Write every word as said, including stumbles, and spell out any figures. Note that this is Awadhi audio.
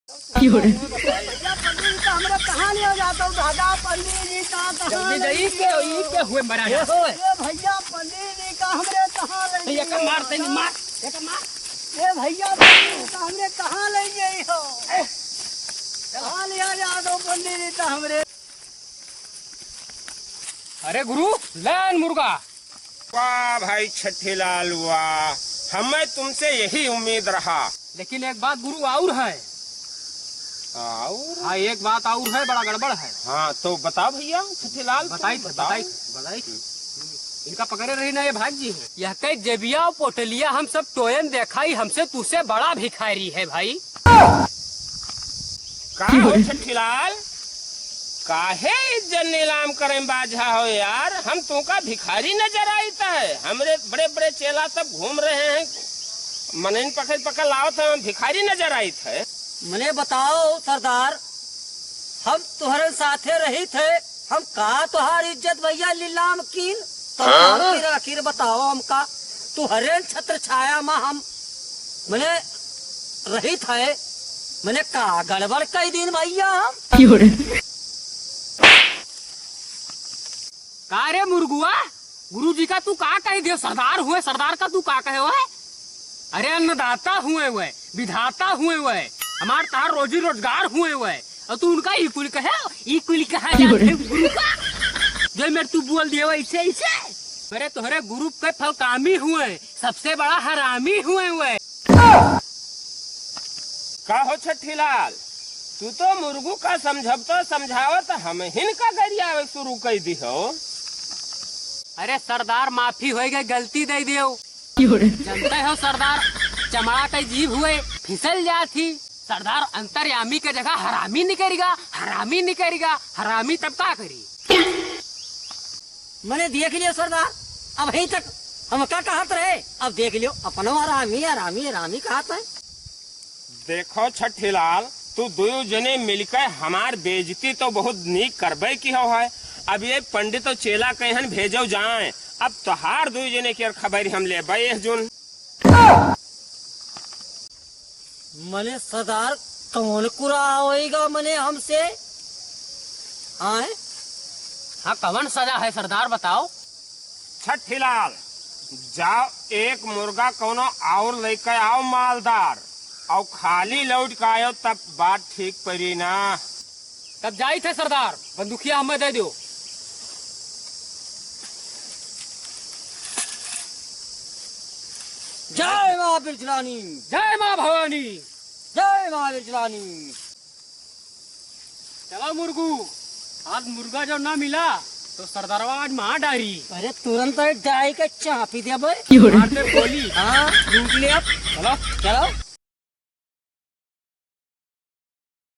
क्यों रे? भैया, पंडित जी का हमरे कहाँ ले जाता हूँ? दादा, पंडित जी का कहाँ जल्दी ले जाइए, जाइए? के, ई के हुए मरा है? ए भैया, पंडित जी का हमरे कहाँ ले भैया, जाइए? का मार, तेने मार, एका मार। ए भैया, पंडित जी का हमरे कहाँ ले जाइए हो? कहाँ ले जाता हूँ पंडित जी का हमरे? अरे गुरु, लैन मुर्गा। वाह भाई छठीलाल, वाह, हमें तुमसे यही उम्मीद रहा। लेकिन एक बात गुरु और है। और? हाँ, एक बात और है, बड़ा गड़बड़ है। हाँ, तो बताओ भैया छठीलाल, तुम बताई थे, बताओ। बताई थे, बताई थे। इनका पकड़े रही ना, ये भाग जी है। यह कई जेबिया और पोटलिया हम सब टोयन देखाई, हमसे तुसे बड़ा भिखारी है भाई। का हो छठीलाल, काहे इज्जत नीलाम करे में बाझा हो यार? हम तुमका भिखारी नजर आइत है? हमरे बड़े बड़े चेला सब घूम रहे हैं, मनइन पकड़ पकड़ लावत हैं, हम भिखारी नजर आइत है? मने बताओ सरदार, हम तुहरे साथे रहित है, हम का तुहार इज्जत भैया नीलाम कीन? सरदार हाँ? आखिर, आखिर बताओ हमका, तुहरे छत्र छाया मा हम मने रहित है, मने का गड़बड़ कई दिन भैया हम? क्यों रे? का रे मुर्गुआ, गुरुजी का तू का कह दियो? सरदार हुए, सरदार का तू का कहे हुए? अरे अन्नदाता हुए हुए, विधाता हुए हुए, हमार तार रोजी रोजगार हुए हुए, और तू उनका ई कुल कहे, ई कुल कहा जात है गुरु का? जो मेरे तू बोल दियो ऐसे, ऐसे। अरे तोहरे गुरु के फलकामी हुए, सबसे बड़ा हरामी हुए हुए। का हो छठीलाल, तू तो मुर्गू का समझब तो समझावत, हमहिन का गरियावे शुरू कई दिहो। अरे सरदार, माफी होई गई, गलती दे दियो। जानते हो सरदार, चमड़ा के जीभ हुए फिसल जात ही। सरदार अंतर्यामी के जगह हरामी निकलेगा, हरामी निकलेगा, हरामी तब का करी? मने देख लियो सरदार, अबहीं तक हमका कहत रहे, अब देख लियो अपनो हरामी, हरामी, हरामी कहत है। देखो छठीलाल, तू दुयो जने मिलके हमार बेइज्जती तो बहुत नीक करबे किहो है। अब ये पंडित और चेला कहन भेजो जाए, अब तोहार दुयो जने के खबर हम लेबे एह जुन। मने सरदार, कौन कुरा होएगा मने हमसे? आए? हाँ, कौन सजा है सरदार, बताओ। छठीलाल, जाओ एक मुर्गा कौनो और लेके आओ मालदार, और खाली लौट के आयो तब बात ठीक पड़ी ना। तब जाई थे सरदार, बंदूकिया हमें दे दो। जय माँ बिरजरानी। जय माँ भवानी। जय माँ बिरजरानी। चलो मुर्गू, आज मुर्गा जो ना मिला तो सरदारवा आज मार डारी। अरे तुरंत डाई के चापी देबे। मार दे गोली। हाँ, लूट ले अब। चलो। चलो।